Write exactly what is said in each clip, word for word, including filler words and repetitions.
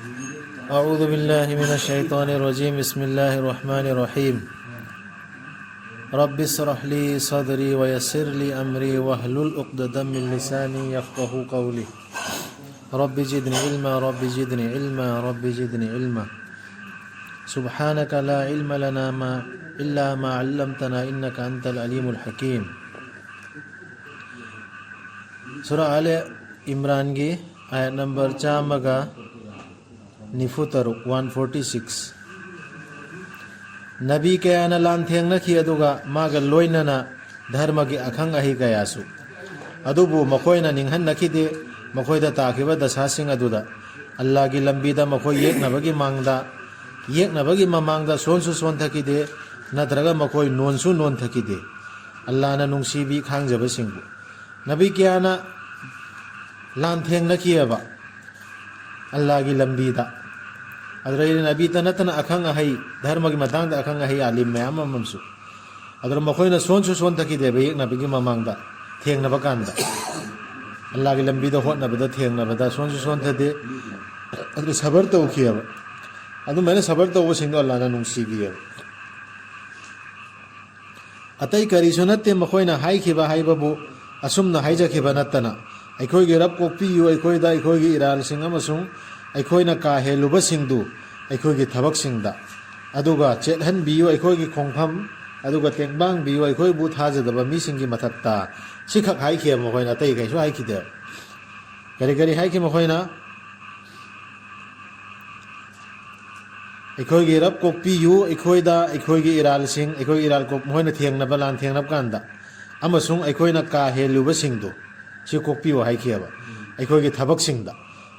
أعوذ بالله من الشيطان الرجيم. بسم الله الرحمن الرحيم. رب اشرح لي صدري ويسر لي أمري واحلل عقدة من لساني يفقه قولي. رب زدني علما، رب زدني علما، رب زدني علما. سبحانك لا علم لنا ما إلا ما علمتنا إنك أنت العليم الحكيم. ꯁꯨꯔꯥ Ali ꯏꯝꯔꯥꯟꯒꯤ ꯑꯥꯌꯠ number ꯆꯥꯝꯃꯒ ꯅꯤꯐꯨ ꯇꯔꯨꯛ, one forty six. ꯅꯕꯤ ꯀꯌꯥꯅ ꯂꯥꯟꯊꯦꯡꯅꯈꯤ, ꯑꯗꯨꯒ ꯃꯥꯒ ꯂꯣꯏꯅꯅ ꯙꯔꯃꯒꯤ ꯑꯈꯪ ꯑꯍꯩ ꯀꯌꯥꯁꯨ꯫ ꯑꯗꯨꯕꯨ ꯃꯈꯣꯏꯅ ꯅꯤꯡꯍꯟꯅꯈꯤꯗꯦ, ꯃꯈꯣꯏꯗ ꯇꯥꯈꯤꯕ ꯗꯁꯥꯁꯤꯡ ꯑꯗꯨꯗ꯫ ꯑꯜꯂꯥꯒꯤ ꯂꯝꯕꯤꯗ ꯃꯈꯣꯏ ꯌꯦꯛꯅꯕꯒꯤ ꯃꯥꯡꯗ, ꯌꯦꯛꯅꯕꯒꯤ ꯃꯃꯥꯡꯗ ꯁꯣꯟꯁꯨ ꯁꯣꯟꯊꯈꯤꯗꯦ, ꯅꯠꯇ꯭ꯔꯒ ꯃꯈꯣꯏ ꯅꯣꯟꯁꯨ ꯅꯣꯟꯊꯈꯤꯗꯦ꯫ ꯑꯜꯂꯥꯅ ꯅꯨꯡꯁꯤꯕꯤ ꯈꯥꯡꯖꯕꯁꯤꯡꯕꯨ꯫ ꯅꯕꯤ ꯀꯌꯥꯅ ꯂꯥꯟꯊꯦꯡꯅꯈꯤꯑꯕ ꯑꯜꯂꯥꯒꯤ ꯂꯝꯕꯤꯗ꯫ ꯑꯗꯨꯗꯩꯗꯤ ꯅꯕꯤꯇ ꯅꯠꯇꯅ ꯑꯈꯪ ꯑꯍꯩ, ꯙꯔꯃꯒꯤ ꯃꯇꯥꯡꯗ ꯑꯈꯪ ꯑꯍꯩ ꯑꯥꯂꯤꯝ ꯃꯌꯥꯝ ꯑꯃꯁꯨ꯫ ꯑꯗꯨꯅ ꯃꯈꯣꯏꯅ ꯁꯣꯟꯁꯨ ꯁꯣꯟꯊꯈꯤꯗꯦꯕ ꯌꯦꯛꯅꯕꯒꯤ ꯃꯃꯥꯡꯗ, ꯊꯦꯡꯅꯕ ꯀꯥꯟꯗ꯫ ꯑꯜꯂꯥꯒꯤ ꯂꯝꯕꯤꯗ ꯍꯣꯠꯅꯕꯗ, ꯊꯦꯡꯅꯕꯗ ꯁꯣꯟꯁꯨ ꯁꯣꯟꯊꯗꯦ꯫ ꯑꯗꯨ ꯁꯕꯔ ꯇꯧꯈꯤꯑꯕ꯫ ꯑꯗꯨꯃꯥꯏꯅ ꯁꯕꯔ ꯇꯧꯕꯁꯤꯡꯗꯣ ꯑꯜꯂꯥꯅ ꯅꯨꯡꯁꯤꯕꯤꯑꯕ꯫ ꯑꯇꯩ ꯀꯔꯤꯁꯨ ꯅꯠꯇꯦ ꯃꯈꯣꯏꯅ ꯍꯥꯏꯈꯤꯕ ꯍꯥꯏꯕꯕꯨ, ꯑꯁꯨꯝꯅ ꯍꯥꯏꯖꯈꯤꯕ ꯅꯠꯇꯅ, "ꯑꯩꯈꯣꯏꯒꯤ ꯔꯕ ꯀꯣꯛꯄꯤꯌꯨ ꯑꯩꯈꯣꯏꯗ ꯑꯩꯈꯣꯏꯒꯤ ꯏꯔꯥꯜꯁꯤꯡ ꯑꯃꯁꯨꯡ ꯑꯩꯈꯣꯏꯅ ꯀꯥ ꯍꯦꯜꯂꯨꯕꯁꯤꯡꯗꯨ ꯑꯩꯈꯣꯏꯒꯤ ꯊꯕꯛꯁꯤꯡꯗ, ꯑꯗꯨꯒ ꯆꯦꯠꯍꯟꯕꯤꯌꯨ ꯑꯩꯈꯣꯏꯒꯤ ꯈꯣꯡꯐꯝ, ꯑꯗꯨꯒ ꯇꯦꯡꯕꯥꯡꯕꯤꯌꯨ ꯑꯩꯈꯣꯏꯕꯨ ꯊꯥꯖꯗꯕ ꯃꯤꯁꯤꯡꯒꯤ ꯃꯊꯛꯇ"꯫ ꯁꯤꯈꯛ ꯍꯥꯏꯈꯤꯑꯕ ꯃꯈꯣꯏꯅ, ꯑꯇꯩ ꯀꯩꯁꯨ ꯍꯥꯏꯈꯤꯗꯦꯕ꯫ ꯀꯔꯤ ꯀꯔꯤ ꯍꯥꯏꯈꯤ ꯃꯈꯣꯏꯅ? "ꯑꯩꯈꯣꯏꯒꯤ ꯔꯕ ꯀꯣꯛꯄꯤꯌꯨ ꯑꯩꯈꯣꯏꯗ ꯑꯩꯈꯣꯏꯒꯤ ꯏꯔꯥꯜꯁꯤꯡ", ꯑꯩꯈꯣꯏꯒꯤ ꯏꯔꯥꯜ ꯀꯣꯛ-, ꯃꯈꯣꯏꯅ ꯊꯦꯡꯅꯕ, ꯂꯥꯟ ꯊꯦꯡꯅꯕ ꯀꯥꯟꯗ, "ꯑꯃꯁꯨꯡ ꯑꯩꯈꯣꯏꯅ ꯀꯥ ꯍꯦꯜꯂꯨꯕꯁꯤꯡꯗꯨ ꯁꯤ ꯀꯣꯛꯄꯤꯌꯨ" ꯍꯥꯏꯈꯤꯑꯕ, "ꯑꯩꯈꯣꯏꯒꯤ ꯊꯕꯛꯁꯤꯡꯗ꯫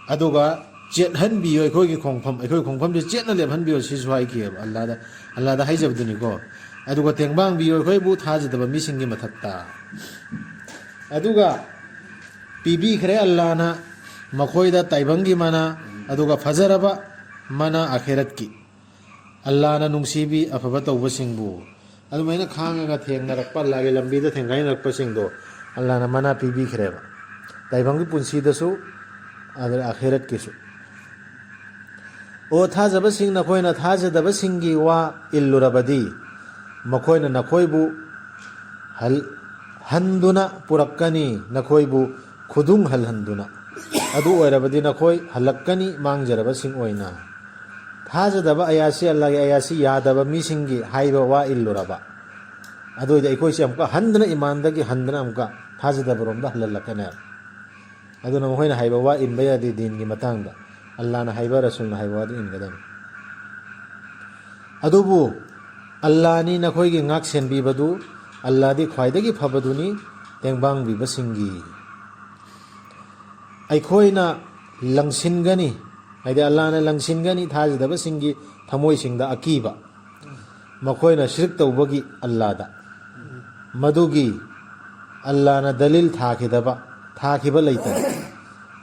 ꯑꯗꯨꯒ ꯆꯦꯠꯍꯟꯕꯤꯌꯨ ꯑꯩꯈꯣꯏꯒꯤ ꯈꯣꯡꯐꯝ, ꯑꯩꯈꯣꯏꯒꯤ ꯈꯣꯡꯐꯝꯁꯤ ꯆꯦꯠꯅ ꯂꯦꯞꯍꯟꯕꯤꯌꯨ", ꯁꯤꯁꯨ ꯍꯥꯏꯈꯤꯑꯕ ꯑꯜꯂꯥꯗ, ꯑꯜꯂꯥꯗ ꯍꯥꯏꯖꯕꯗꯨꯅꯤꯀꯣ꯫ "ꯑꯗꯨꯒ ꯇꯦꯡꯕꯥꯡꯕꯤꯌꯨ ꯑꯩꯈꯣꯏꯕꯨ ꯊꯥꯖꯗꯕ ꯃꯤꯁꯤꯡꯒꯤ ꯃꯊꯛꯇ"꯫ ꯑꯗꯨꯒ ꯄꯤꯕꯤꯈ꯭ꯔꯦ ꯑꯜꯂꯥꯅ ꯃꯈꯣꯏꯗ ꯇꯥꯏꯕꯪꯒꯤ ꯃꯅꯥ, ꯑꯗꯨꯒ ꯐꯖꯔꯕ ꯃꯅꯥ ꯑꯈꯦꯔꯠꯀꯤ꯫ ꯑꯜꯂꯥꯅ ꯅꯨꯡꯁꯤꯕꯤ ꯑꯐꯕ ꯇꯧꯕꯁꯤꯡꯕꯨ꯫ ꯑꯗꯨꯃꯥꯏꯅ ꯈꯥꯡꯉꯒ ꯊꯦꯡꯅꯔꯛꯄ, ꯑꯜꯂꯥꯒꯤ ꯂꯝꯕꯤꯗ ꯊꯦꯡꯒꯥꯏꯅꯔꯛꯄꯁꯤꯡꯗꯣ ꯑꯜꯂꯥꯅ ꯃꯅꯥ ꯄꯤꯕꯤꯈ꯭ꯔꯦꯕ, ꯇꯥꯏꯕꯪꯒꯤ ꯄꯨꯟꯁꯤꯗꯁꯨ, ꯑꯗꯨꯒ ꯑꯈꯦꯔꯠꯀꯤꯁꯨ꯫ ꯑꯣ ꯊꯥꯖꯕꯁꯤꯡ, ꯅꯈꯣꯏꯅ ꯊꯥꯖꯗꯕꯁꯤꯡꯒꯤ ꯋꯥ ꯏꯜꯂꯨꯔꯕꯗꯤ, ꯃꯈꯣꯏꯅ ꯅꯈꯣꯏꯕꯨ ꯍꯜ-, ꯍꯟꯗꯨꯅ ꯄꯨꯔꯛꯀꯅꯤ, ꯅꯈꯣꯏꯕꯨ ꯈꯨꯗꯨꯡ ꯍꯜꯍꯟꯗꯨꯅ꯫ ꯑꯗꯨ ꯑꯣꯏꯔꯕꯗꯤ ꯅꯈꯣꯏ ꯍꯜꯂꯛꯀꯅꯤ ꯃꯥꯡꯖꯔꯕꯁꯤꯡ ꯑꯣꯏꯅ꯫ ꯊꯥꯖꯗꯕ ꯑꯌꯥꯁꯤ, ꯑꯜꯂꯥꯒꯤ ꯑꯌꯥꯁꯤ ꯌꯥꯗꯕ ꯃꯤꯁꯤꯡꯒꯤ ꯍꯥꯏꯕ ꯋꯥ ꯏꯜꯂꯨꯔꯕ, ꯑꯗꯨ ꯑꯣꯏꯔꯗꯤ ꯑꯩꯈꯣꯏꯁꯦ ꯑꯃꯨꯛꯀ ꯍꯟꯗꯅ, ꯏꯃꯥꯟꯗꯒꯤ ꯍꯟꯗꯅ ꯑꯃꯨꯛꯀ ꯊꯥꯖꯗꯕꯔꯣꯝꯗ ꯍꯜꯍꯜꯂꯛꯀꯅꯦꯕ꯫ ꯑꯗꯨꯅ ꯃꯈꯣꯏꯅ ꯍꯥꯏꯕ ꯋꯥ ꯏꯟꯕ ꯌꯥꯗꯦ ꯗꯤꯟꯒꯤ ꯃꯇꯥꯡꯗ꯫ ꯑꯜꯂꯥꯅ ꯍꯥꯏꯕ, ꯔꯁꯨꯜꯅ ꯍꯥꯏꯕ ꯋꯥꯗꯨ ꯏꯟꯒꯗꯕꯅꯤ꯫ ꯑꯗꯨꯕꯨ ꯑꯜꯂꯥꯅꯤ ꯅꯈꯣꯏꯒꯤ ꯉꯥꯛ ꯁꯦꯟꯕꯤꯕꯗꯨ, ꯑꯜꯂꯥꯗꯤ ꯈ꯭ꯋꯥꯏꯗꯒꯤ ꯐꯕꯗꯨꯅꯤ ꯇꯦꯡꯕꯥꯡꯕꯤꯕꯁꯤꯡꯒꯤ꯫ ꯑꯩꯈꯣꯏꯅ ꯂꯪꯁꯤꯟꯒꯅꯤ, ꯍꯥꯏꯗꯤ ꯑꯜꯂꯥꯅ ꯂꯪꯁꯤꯟꯒꯅꯤ ꯊꯥꯖꯗꯕꯁꯤꯡꯒꯤ ꯊꯃꯣꯏꯁꯤꯡꯗ ꯑꯀꯤꯕ, ꯃꯈꯣꯏꯅ ꯁꯤꯔꯛ ꯇꯧꯕꯒꯤ ꯑꯜꯂꯥꯗ꯫ ꯃꯗꯨꯒꯤ ꯑꯜꯂꯥꯅ ꯗꯂꯤꯜ ꯊꯥꯈꯤꯗꯕ, ꯊꯥꯈꯤꯕ ꯂꯩꯇꯅ꯫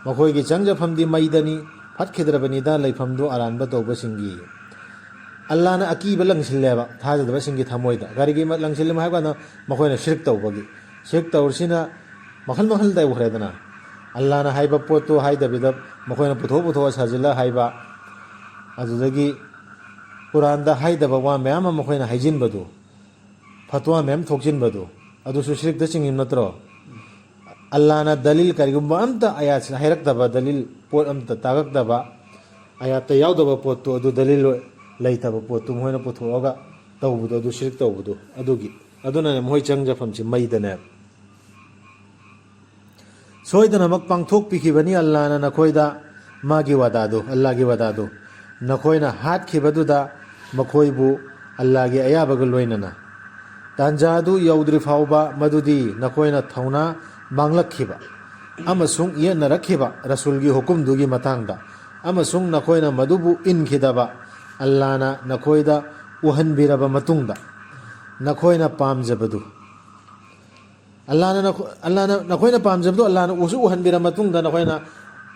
ꯃꯈꯣꯏꯒꯤ ꯆꯪꯖꯐꯝꯗꯤ ꯃꯩꯗꯅꯤ, ꯐꯠꯈꯤꯗ꯭ꯔꯕꯅꯤꯗ ꯂꯩꯐꯝꯗꯨ ꯑꯔꯥꯟꯕ ꯇꯧꯕꯁꯤꯡꯒꯤ꯫ ꯑꯜꯂꯥꯅ ꯑꯀꯤꯕ ꯂꯪꯁꯤꯜꯂꯦꯕ ꯊꯥꯖꯗꯕꯁꯤꯡꯒꯤ ꯊꯃꯣꯏꯗ꯫ ꯀꯔꯤꯒꯤ ꯃ-, ꯂꯪꯁꯤꯜꯂꯤ ꯍꯥꯏꯕ ꯀꯥꯟꯗ, ꯃꯈꯣꯏꯅ ꯁꯤꯔꯛ ꯇꯧꯕꯒꯤ꯫ ꯁꯤꯔꯛ ꯇꯧꯔꯤꯁꯤꯅ ꯃꯈꯜ ꯃꯈꯜ ꯇꯧꯈ꯭ꯔꯦꯗꯅ꯫ ꯑꯜꯂꯥꯅ ꯍꯥꯏꯕ ꯄꯣꯠꯇꯨ ꯍꯥꯏꯗꯕꯤꯗ ꯃꯈꯣꯏꯅ ꯄꯨꯊꯣꯛ ꯄꯨꯊꯣꯛꯑ ꯁꯥꯖꯤꯜꯂ ꯍꯥꯏꯕ, ꯑꯗꯨꯗꯒꯤ ꯀꯨꯔꯥꯟꯗ ꯍꯥꯏꯗꯕ ꯋꯥ ꯃꯌꯥꯝ ꯑꯃ ꯃꯈꯣꯏꯅ ꯍꯥꯏꯖꯤꯟꯕꯗꯨ, ꯐꯠꯋꯥ ꯃꯌꯥꯝ ꯊꯣꯛꯆꯤꯟꯕꯗꯨ, ꯑꯗꯨꯁꯨ ꯁꯤꯔꯛꯇ ꯆꯤꯡꯏ ꯅꯠꯇ꯭ꯔꯣ? ꯑꯜꯂꯥꯅ ꯗꯂꯤꯜ ꯀꯔꯤꯒꯨꯝꯕ ꯑꯝꯇ ꯑꯌꯥꯠ ꯍꯥꯏꯔꯛꯇꯕ, ꯗꯂꯤꯜ ꯄꯣꯠ ꯑꯝꯇ ꯇꯥꯛꯂꯛꯇꯕ, ꯑꯌꯥꯠꯇ ꯌꯥꯎꯗꯕ ꯄꯣꯠꯇꯨ, ꯑꯗꯨ ꯗꯂꯤꯜ ꯂꯩꯇꯕ ꯄꯣꯠꯇꯨ ꯃꯈꯣꯏꯅ ꯄꯨꯊꯣꯛꯑꯒ ꯇꯧꯕꯗꯣ, ꯑꯗꯨ ꯁꯤꯔꯛ ꯇꯧꯕꯗꯣ, ꯑꯗꯨꯒꯤ꯫ ꯑꯗꯨꯅꯅꯦ ꯃꯈꯣꯏ ꯆꯪꯖꯐꯝꯁꯤ ꯃꯩꯗꯅꯦꯕ꯫ ꯁꯣꯏꯗꯅꯃꯛ ꯄꯥꯡꯊꯣꯛꯄꯤꯈꯤꯕꯅꯤ ꯑꯜꯂꯥꯅ ꯅꯈꯣꯏꯗ ꯃꯥꯒꯤ ꯋꯥꯗꯥꯗꯨ, ꯑꯜꯂꯥꯒꯤ ꯋꯥꯗꯥꯗꯨ꯫ ꯅꯈꯣꯏꯅ ꯍꯥꯠꯈꯤꯕꯗꯨꯗ ꯃꯈꯣꯏꯕꯨ ꯑꯜꯂꯥꯒꯤ ꯑꯌꯥꯕꯒ ꯂꯣꯏꯅꯅ꯫ ꯇꯥꯟꯖꯥꯗꯨ ꯌꯧꯗ꯭ꯔꯤ ꯐꯥꯎꯕ ꯃꯗꯨꯗꯤ ꯅꯈꯣꯏꯅ ꯊꯧꯅꯥ ꯃꯥꯡꯂꯛꯈꯤꯕ ꯑꯃꯁꯨꯡ ꯌꯦꯠꯅꯔꯛꯈꯤꯕ ꯔꯁꯨꯜꯒꯤ ꯍꯨꯀꯨꯝꯗꯨꯒꯤ ꯃꯇꯥꯡꯗ, ꯑꯃꯁꯨꯡ ꯅꯈꯣꯏꯅ ꯃꯗꯨꯕꯨ ꯏꯟꯈꯤꯗꯕ ꯑꯜꯂꯥꯅ ꯅꯈꯣꯏꯗ ꯎꯍꯟꯕꯤꯔꯕ ꯃꯇꯨꯡꯗ, ꯅꯈꯣꯏꯅ ꯄꯥꯝꯖꯕꯗꯨ, ꯑꯜꯂꯥꯅ ꯅꯈꯣ-, ꯑꯜꯂꯥꯅ ꯅꯈꯣꯏꯅ ꯄꯥꯝꯖꯕꯗꯨ ꯑꯜꯂꯥꯅ ꯎꯁꯨ ꯎꯍꯟꯕꯤꯔꯕ ꯃꯇꯨꯡꯗ, ꯅꯈꯣꯏꯅ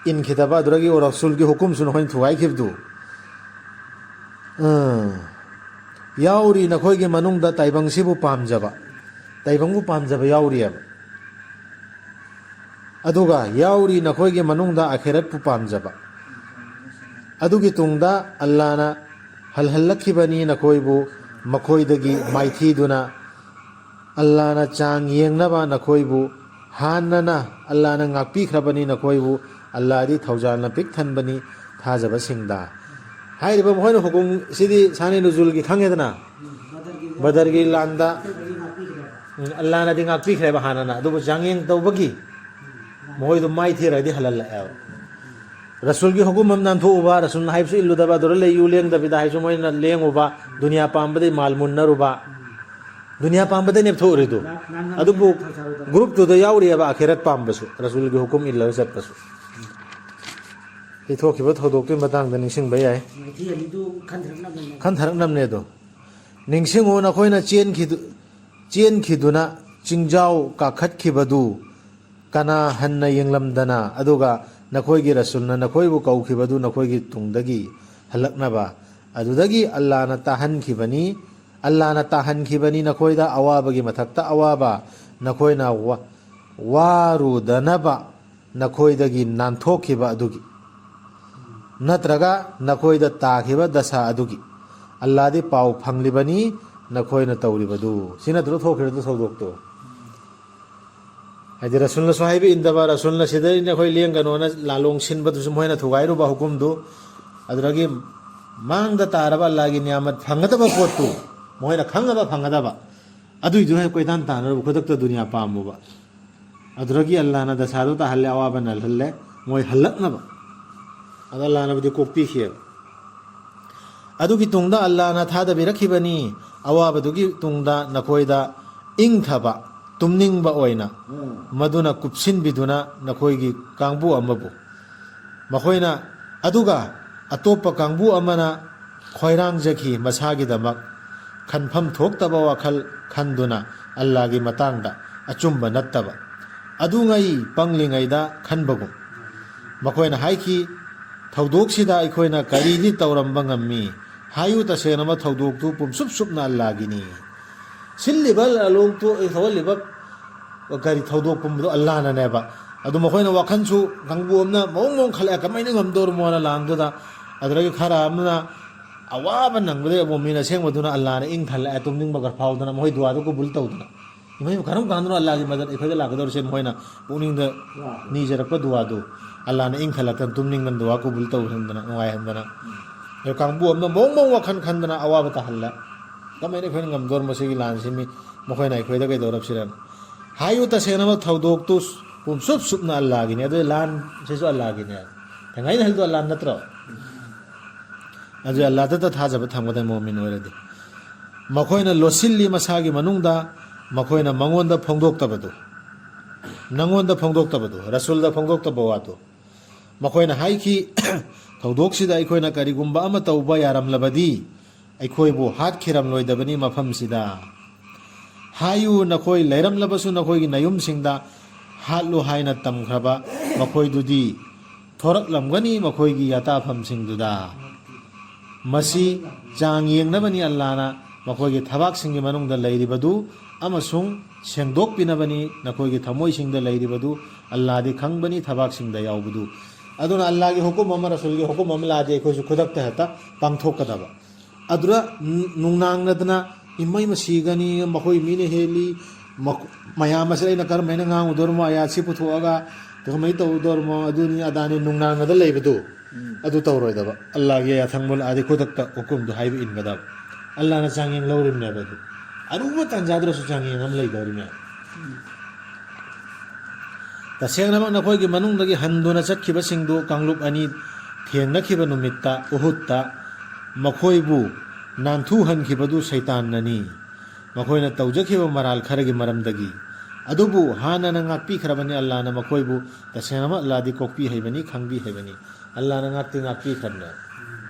ꯏꯟꯈꯤꯗꯕ ꯑꯗꯨꯗꯒꯤ ꯔꯁꯨꯜꯒꯤ ꯍꯨꯀꯨꯝꯁꯨ ꯅꯈꯣꯏꯅ ꯊꯨꯒꯥꯏꯈꯤꯕꯗꯨ, ꯑ, ꯌꯥꯎꯔꯤ꯫ ꯅꯈꯣꯏꯒꯤ ꯃꯅꯨꯡꯗ ꯇꯥꯏꯕꯪꯁꯤꯕꯨ ꯄꯥꯝꯖꯕ, ꯇꯥꯏꯕꯪꯕꯨ ꯄꯥꯝꯖꯕ ꯌꯥꯎꯔꯤꯑꯕ꯫ ꯑꯗꯨꯒ ꯌꯥꯎꯔꯤ ꯅꯈꯣꯏꯒꯤ ꯃꯅꯨꯡꯗ ꯑꯈꯦꯔꯠꯄꯨ ꯄꯥꯝꯖꯕ꯫ ꯑꯗꯨꯒꯤ ꯇꯨꯡꯗ ꯑꯜꯂꯥꯅ ꯍꯜꯍꯜꯂꯛꯈꯤꯕꯅꯤ ꯅꯈꯣꯏꯕꯨ ꯃꯈꯣꯏꯗꯒꯤ ꯃꯥꯏꯊꯤꯗꯨꯅ꯫ ꯑꯜꯂꯥꯅ ꯆꯥꯡ ꯌꯦꯡꯅꯕ ꯅꯈꯣꯏꯕꯨ ꯍꯥꯟꯅꯅ ꯑꯜꯂꯥꯅ ꯉꯥꯛꯄꯤꯈ꯭ꯔꯕꯅꯤ ꯅꯈꯣꯏꯕꯨ꯫ ꯑꯜꯂꯥꯗꯤ ꯊꯧꯖꯥꯜꯅ ꯄꯤꯛ ꯊꯟꯕꯅꯤ ꯊꯥꯖꯕꯁꯤꯡꯗ꯫ ꯍꯥꯏꯔꯤꯕ ꯃꯈꯣꯏꯅ ꯍꯨꯀꯨꯝꯁꯤꯗꯤ ꯁꯥꯅꯤ ꯅꯨꯖꯨꯜꯒꯤ ꯈꯪꯉꯦꯗꯅ, ꯕꯗꯔꯒꯤ ꯂꯥꯟꯗ꯫ ꯎꯝ, ꯑꯜꯂꯥꯅꯗꯤ ꯉꯥꯛꯄꯤꯈ꯭ꯔꯦꯕ ꯍꯥꯟꯅꯅ, ꯑꯗꯨꯕꯨ ꯆꯥꯡꯌꯦꯡ ꯇꯧꯕꯒꯤ ꯃꯈꯣꯏꯗꯣ ꯃꯥꯏꯊꯤꯔꯒꯗꯤ ꯍꯜꯍꯜꯂꯛꯑꯦꯕ꯫ ꯔꯁꯨꯜꯒꯤ ꯍꯨꯀꯨꯝ ꯑꯃ ꯅꯥꯟꯊꯣꯛꯎꯕ, ꯔꯁꯨꯜꯅ ꯍꯥꯏꯕꯁꯨ ꯏꯜꯂꯨꯗꯕ, ꯑꯗꯨꯗ ꯂꯩꯌꯨ ꯂꯦꯡꯗꯕꯤꯗ ꯍꯥꯏꯁꯨ ꯃꯣꯏꯅ ꯂꯦꯡꯉꯨꯕ, ꯗꯨꯅꯤꯌꯥ ꯄꯥꯝꯕꯗꯩ ꯃꯥꯜ ꯃꯨꯟꯅꯔꯨꯕ, ꯗꯨꯅꯤꯌꯥ ꯄꯥꯝꯕꯗꯩ ꯅꯦꯞꯊꯣꯛꯎꯔꯤꯗꯨ꯫ ꯑꯗꯨꯕꯨ ꯒ꯭ꯔꯨꯞꯇꯨꯗ ꯌꯥꯎꯔꯤꯑꯕ ꯑꯈꯦꯔꯠ ꯄꯥꯝꯕꯁꯨ, ꯔꯁꯨꯜꯒꯤ ꯍꯨꯀꯨꯝ ꯏꯜꯂꯒ ꯆꯠꯄꯁꯨ꯫ ꯁꯤ ꯊꯣꯛꯈꯤꯕ ꯊꯧꯗꯣꯛꯇꯨꯒꯤ ꯃꯇꯥꯡꯗ ꯅꯤꯡꯁꯤꯡꯕ ꯌꯥꯏ꯫ ꯃꯥꯏꯊꯤ ꯑꯅꯤꯗꯨ ꯈꯟꯊꯔꯛꯅꯕꯅꯦ꯫ ꯈꯟꯊꯔꯛꯅꯕꯅꯦ ꯑꯗꯣ꯫ ꯅꯤꯡꯁꯤꯡꯉꯨ, ꯅꯈꯣꯏꯅ ꯆꯦꯟꯈꯤꯗꯨ-, ꯆꯦꯟꯈꯤꯗꯨꯅ ꯆꯤꯡꯖꯥꯎ ꯀꯥꯈꯠꯈꯤꯕꯗꯨ ꯀꯅꯥ ꯍꯟꯅ ꯌꯦꯡꯂꯝꯗꯅ, ꯑꯗꯨꯒ ꯅꯈꯣꯏꯒꯤ ꯔꯁꯨꯜꯅ ꯅꯈꯣꯏꯕꯨ ꯀꯧꯈꯤꯕꯗꯨ ꯅꯈꯣꯏꯒꯤ ꯇꯨꯡꯗꯒꯤ ꯍꯜꯂꯛꯅꯕ? ꯑꯗꯨꯗꯒꯤ ꯑꯜꯂꯥꯅ ꯇꯥꯍꯟꯈꯤꯕꯅꯤ, ꯑꯜꯂꯥꯅ ꯇꯥꯍꯟꯈꯤꯕꯅꯤ ꯅꯈꯣꯏꯗ ꯑꯋꯥꯕꯒꯤ ꯃꯊꯛꯇ ꯑꯋꯥꯕ, ꯅꯈꯣꯏꯅ ꯋꯥ-, ꯋꯥꯔꯨꯗꯅꯕ ꯅꯈꯣꯏꯗꯒꯤ ꯅꯥꯟꯊꯣꯛꯈꯤꯕ ꯑꯗꯨꯒꯤ, ꯅꯠꯇ꯭ꯔꯒ ꯅꯈꯣꯏꯗ ꯇꯥꯈꯤꯕ ꯗꯁꯥ ꯑꯗꯨꯒꯤ꯫ ꯑꯜꯂꯥꯗꯤ ꯄꯥꯎ ꯐꯪꯂꯤꯕꯅꯤ ꯅꯈꯣꯏꯅ ꯇꯧꯔꯤꯕꯗꯨ꯫ ꯁꯤ ꯅꯠꯇ꯭ꯔꯣ ꯊꯣꯛꯈ꯭ꯔꯤꯗꯨ ꯊꯧꯗꯣꯛꯇꯣ? ꯍꯥꯏꯗꯤ ꯔꯁꯨꯜꯅꯁꯨ ꯍꯥꯏꯕ ꯏꯟꯗꯕ, ꯔꯁꯨꯜꯅ ꯁꯤꯗ ꯑꯩꯈꯣꯏ ꯂꯦꯡꯒꯅꯣꯅ ꯂꯥꯂꯣꯡ ꯁꯤꯟꯕꯗꯨꯁꯨ ꯃꯣꯏꯅ ꯊꯨꯒꯥꯏꯔꯨꯕ ꯍꯨꯀꯨꯝꯗꯨ, ꯑꯗꯨꯗꯒꯤ ꯃꯥꯡꯗ ꯇꯥꯔꯕ ꯑꯜꯂꯥꯒꯤ ꯅꯤꯌꯥꯃꯠ ꯐꯪꯒꯗꯕ ꯄꯣꯠꯇꯨ ꯃꯈꯣꯏꯅ ꯈꯪꯉꯕ ꯐꯪꯒꯗꯕ, ꯑꯗꯨꯏꯗꯨ ꯍꯦꯛ ꯀꯣꯏꯇꯥꯟ ꯇꯥꯟꯅꯔꯨꯕ, ꯈꯨꯗꯛꯇ ꯗꯨꯅꯤꯌꯥ ꯄꯥꯝꯃꯨꯕ꯫ ꯑꯗꯨꯗꯒꯤ ꯑꯜꯂꯥꯅ ꯗꯁꯥꯗꯨ ꯇꯥꯍꯜꯂꯦ, ꯑꯋꯥꯕ ꯅꯜꯍꯜꯂꯦ, ꯃꯣꯏ ꯍꯜꯂꯛꯅꯕ꯫ ꯑꯗ ꯑꯜꯂꯥꯅꯕꯨꯗꯤ ꯀꯣꯛꯄꯤꯈꯤꯑꯕ꯫ ꯑꯗꯨꯒꯤ ꯇꯨꯡꯗ ꯑꯜꯂꯥꯅ ꯊꯥꯗꯕꯤꯔꯛꯈꯤꯕꯅꯤ ꯑꯋꯥꯕꯗꯨꯒꯤ ꯇꯨꯡꯗ ꯅꯈꯣꯏꯗ ꯏꯪꯊꯕ, ꯇꯨꯝꯅꯤꯡꯕ ꯑꯣꯏꯅ, ꯎꯝ꯫ ꯃꯗꯨꯅ ꯀꯨꯞꯁꯤꯟꯕꯤꯗꯨꯅ ꯅꯈꯣꯏꯒꯤ ꯀꯥꯡꯕꯨ ꯑꯃꯕꯨ꯫ ꯃꯈꯣꯏꯅ, ꯑꯗꯨꯒ ꯑꯇꯣꯞꯄ ꯀꯥꯡꯕꯨ ꯑꯃꯅ ꯈꯣꯏꯔꯥꯡꯖꯈꯤ ꯃꯁꯥꯒꯤꯗꯃꯛ, ꯈꯟꯐꯝ ꯊꯣꯛꯇꯕ ꯋꯥꯈꯜ ꯈꯟꯗꯨꯅ ꯑꯜꯂꯥꯒꯤ ꯃꯇꯥꯡꯗ ꯑꯆꯨꯝꯕ ꯅꯠꯇꯕ ꯑꯗꯨꯉꯩ ꯄꯪꯂꯤꯉꯩꯗ ꯈꯟꯕꯒꯨꯝ꯫ ꯃꯈꯣꯏꯅ ꯍꯥꯏꯈꯤ, "ꯊꯧꯗꯣꯛꯁꯤꯗ ꯑꯩꯈꯣꯏꯅ ꯀꯔꯤꯗꯤ ꯇꯧꯔꯝꯕ ꯉꯝꯃꯤ? ꯍꯥꯏꯌꯨ, ꯇꯁꯦꯡꯅꯃꯛ ꯊꯧꯗꯣꯛꯇꯨ ꯄꯨꯝꯁꯨꯞ ꯁꯨꯞꯅ ꯑꯜꯂꯥꯒꯤꯅꯤ"꯫ ꯁꯤꯜꯂꯤꯕ ꯂꯥꯂꯣꯡ ꯊꯣꯛ-, ꯊꯣꯛꯍꯜꯂꯤꯕ ꯀꯔꯤ ꯊꯧꯗꯣꯛ ꯄꯨꯝꯕꯗꯣ ꯑꯜꯂꯥꯅꯅꯦꯕ꯫ ꯑꯗꯨ ꯃꯈꯣꯏꯅ ꯋꯥꯈꯜꯁꯨ ꯀꯥꯡꯕꯨ ꯑꯃꯅ ꯃꯑꯣꯡ ꯃꯑꯣꯡ ꯈꯜꯂꯛꯑꯦ, "ꯀꯃꯥꯏꯅ ꯉꯝꯗꯧꯔꯃꯣꯅ ꯂꯥꯟꯗꯨꯗ?" ꯑꯗꯨꯗꯒꯤ ꯈꯔ ꯑꯃꯅ ꯑꯋꯥꯕ ꯅꯪꯕꯗꯒꯤ ꯑꯃꯨꯛ ꯃꯤꯅ ꯑꯁꯦꯡꯕꯗꯨꯅ ꯑꯜꯂꯥꯅ ꯏꯪ ꯊꯜꯂꯛꯑꯦ, ꯇꯨꯝꯅꯤꯡꯕ ꯈꯔ ꯐꯥꯎꯗꯅ ꯃꯈꯣꯏ ꯗꯨꯋꯥꯗꯨ ꯀꯕꯨꯜ ꯇꯧꯗꯅ꯫ ꯏꯃꯩ, ꯀꯔꯝ ꯀꯥꯟꯗꯅꯣ ꯑꯜꯂꯥꯒꯤ ꯃꯗꯠ ꯑꯩꯈꯣꯏꯗ ꯂꯥꯛꯀꯗꯧꯔꯤꯁꯦ? ꯃꯈꯣꯏꯅ ꯄꯨꯛꯅꯤꯡꯗ ꯅꯤꯖꯔꯛꯄ ꯗꯨꯋꯥꯗꯨ ꯑꯜꯂꯥꯅ ꯏꯪ ꯊꯜꯂꯛꯇꯅ, ꯇꯨꯝꯅꯤꯡꯗꯅ ꯗꯨꯋꯥ ꯀꯕꯨꯜ ꯇꯧꯍꯟꯗꯅ, ꯅꯨꯡꯉꯥꯏꯍꯟꯗꯅ꯫ ꯑꯗꯨ ꯀꯥꯡꯕꯨ ꯑꯃꯅ ꯃꯑꯣꯡ ꯃꯑꯣꯡ ꯋꯥꯈꯜ ꯈꯟꯗꯅ ꯑꯋꯥꯕ ꯇꯥꯍꯜꯂꯦ꯫ ꯀꯃꯥꯏꯅ ꯑꯩꯈꯣꯏꯅ ꯉꯝꯗꯣꯔꯤꯕ ꯁꯤꯒꯤ ꯂꯥꯟꯁꯤ? ꯃꯤ, ꯃꯈꯣꯏꯅ ꯑꯩꯈꯣꯏꯗ ꯀꯩꯗꯧꯔꯕꯁꯤꯔ? ꯍꯥꯏꯌꯨ, ꯇꯁꯦꯡꯅꯃꯛ ꯊꯧꯗꯣꯛꯇꯨ ꯄꯨꯝꯁꯨꯞ ꯁꯨꯞꯅ ꯑꯜꯂꯥꯒꯤꯅꯤ꯫ ꯑꯗꯨ ꯂꯥꯟꯁꯤꯁꯨ ꯑꯜꯂꯥꯒꯤꯅꯦ꯫ ꯊꯦꯡꯒꯥꯏꯅꯍꯜꯂꯤꯗꯣ ꯑꯜꯂꯥ ꯅꯠꯇ꯭ꯔꯣ? ꯑꯗꯨ ꯑꯜꯂꯥꯗꯇ ꯊꯥꯖꯕ ꯊꯝꯒꯗꯕ ꯃꯣꯃꯤꯟ ꯑꯣꯏꯔꯗꯤ꯫ ꯃꯈꯣꯏꯅ ꯂꯣꯠꯁꯤꯜꯂꯤ ꯃꯁꯥꯒꯤ ꯃꯅꯨꯡꯗ, ꯃꯈꯣꯏꯅ ꯃꯉꯣꯟꯗ ꯐꯣꯡꯗꯣꯛꯇꯕꯗꯨ, ꯅꯪꯉꯣꯟꯗ ꯐꯣꯡꯗꯣꯛꯇꯕꯗꯨ, ꯔꯁꯨꯜꯗ ꯐꯣꯡꯗꯣꯛꯇꯕ ꯋꯥꯗꯨ꯫ ꯃꯈꯣꯏꯅ ꯍꯥꯏꯈꯤ, "ꯊꯧꯗꯣꯛꯁꯤꯗ ꯑꯩꯈꯣꯏꯅ ꯀꯔꯤꯒꯨꯝꯕ ꯑꯃ ꯇꯧꯕ ꯌꯥꯔꯝꯂꯕꯗꯤ ꯑꯩꯈꯣꯏꯕꯨ ꯍꯥꯠꯈꯤꯔꯝꯂꯣꯏꯗꯕꯅꯤ ꯃꯐꯝꯁꯤꯗ"꯫ ꯍꯥꯏꯌꯨ, ꯅꯈꯣꯏ ꯂꯩꯔꯝꯂꯕꯁꯨ ꯅꯈꯣꯏꯒꯤ ꯅꯌꯨꯝꯁꯤꯡꯗ ꯍꯥꯠꯂꯨ ꯍꯥꯏꯅ ꯇꯝꯈ꯭ꯔꯕ ꯃꯈꯣꯏꯗꯨꯗꯤ ꯊꯣꯔꯛꯂꯝꯒꯅꯤ ꯃꯈꯣꯏꯒꯤ ꯌꯥꯇꯥꯐꯝꯁꯤꯡꯗꯨꯗ꯫ ꯃꯁꯤ ꯆꯥꯡ ꯌꯦꯡꯅꯕꯅꯤ ꯑꯜꯂꯥꯅ ꯃꯈꯣꯏꯒꯤ ꯊꯕꯥꯛꯁꯤꯡꯒꯤ ꯃꯅꯨꯡꯗ ꯂꯩꯔꯤꯕꯗꯨ ꯑꯃꯁꯨꯡ ꯁꯦꯡꯗꯣꯛꯄꯤꯅꯕꯅꯤ ꯅꯈꯣꯏꯒꯤ ꯊꯃꯣꯏꯁꯤꯡꯗ ꯂꯩꯔꯤꯕꯗꯨ꯫ ꯑꯜꯂꯥꯗꯤ ꯈꯪꯕꯅꯤ ꯊꯕꯥꯛꯁꯤꯡꯗ ꯌꯥꯎꯕꯗꯨ꯫ ꯑꯗꯨꯅ ꯑꯜꯂꯥꯒꯤ ꯍꯨꯀꯨꯝ ꯑꯃ, ꯔꯁꯨꯜꯒꯤ ꯍꯨꯀꯨꯝ ꯑꯃ ꯂꯥꯛꯑꯗꯤ ꯑꯩꯈꯣꯏꯁꯨ ꯈꯨꯗꯛꯇ ꯍꯦꯛꯇ ꯄꯥꯡꯊꯣꯛꯀꯗꯕ꯫ ꯑꯗꯨꯗ ꯅꯨꯡꯅꯥꯡꯅꯗꯅ, "ꯏꯃꯩ, ꯃꯁꯤꯒꯅꯤ, ꯃꯈꯣꯏ ꯃꯤꯅ ꯍꯦꯜꯂꯤ, ꯃꯈ-, ꯃꯌꯥꯝ ꯑꯁꯤ ꯑꯩꯅ ꯀꯔꯝꯍꯥꯏꯅ ꯉꯥꯡꯉꯨꯗꯣꯔꯤꯃꯣ, ꯑꯌꯥꯠꯁꯤ ꯄꯨꯊꯣꯛꯑꯒ ꯀꯃꯥꯏꯅ ꯇꯧꯗꯣꯔꯤꯃꯣ, ꯑꯗꯨꯅꯤ ꯑꯗꯥꯅꯤ", ꯅꯨꯡꯅꯥꯡꯅꯗ ꯂꯩꯕꯗꯨ, ꯎꯝ꯫ ꯑꯗꯨ ꯇꯧꯔꯣꯏꯗꯕ꯫ ꯑꯜꯂꯥꯒꯤ ꯌꯥꯊꯪ ꯃꯨꯜꯂꯛꯑꯗꯤ ꯈꯨꯗꯛꯇ ꯍꯨꯀꯨꯝꯗꯨ ꯍꯥꯏꯕ ꯏꯟꯒꯗꯕ꯫ ꯑꯜꯂꯥꯅ ꯆꯥꯡꯌꯦꯡ ꯂꯧꯔꯤꯕꯅꯦꯕ ꯑꯗꯨ꯫ ꯑꯔꯨꯕ ꯇꯥꯟꯖꯥꯗꯨꯗꯁꯨ ꯆꯥꯡꯌꯦꯡ ꯑꯃ ꯂꯩꯗꯧꯔꯤꯕꯅꯦꯕ꯫ ꯎꯝ꯫ ꯇꯁꯦꯡꯅꯃꯛ ꯅꯈꯣꯏꯒꯤ ꯃꯅꯨꯡꯗꯒꯤ ꯍꯟꯗꯨꯅ ꯆꯠꯈꯤꯕꯁꯤꯡꯗꯨ ꯀꯥꯡꯂꯨꯞ ꯑꯅꯤ ꯊꯦꯡꯅꯈꯤꯕ ꯅꯨꯃꯤꯠꯇ, ꯎꯍꯨꯠꯇ, ꯃꯈꯣꯏꯕꯨ ꯅꯥꯟꯊꯨꯍꯟꯈꯤꯕꯗꯨ ꯁꯩꯇꯥꯟꯅꯅꯤ꯫ ꯃꯈꯣꯏꯅ ꯇꯧꯖꯈꯤꯕ ꯃꯔꯥꯜ ꯈꯔꯒꯤ ꯃꯔꯝꯗꯒꯤ꯫ ꯑꯗꯨꯕꯨ ꯍꯥꯟꯅꯅ ꯉꯥꯛꯄꯤꯈ꯭ꯔꯕꯅꯤ ꯑꯜꯂꯥꯅ ꯃꯈꯣꯏꯕꯨ꯫ ꯇꯁꯦꯡꯅꯃꯛ ꯑꯜꯂꯥꯗꯤ ꯀꯣꯛꯄꯤ ꯍꯩꯕꯅꯤ, ꯈꯪꯕꯤ ꯍꯩꯕꯅꯤ꯫ ꯑꯜꯂꯥꯅ ꯉꯥꯛꯇꯤ ꯉꯥꯛꯄꯤꯈ꯭ꯔꯕꯅꯦ꯫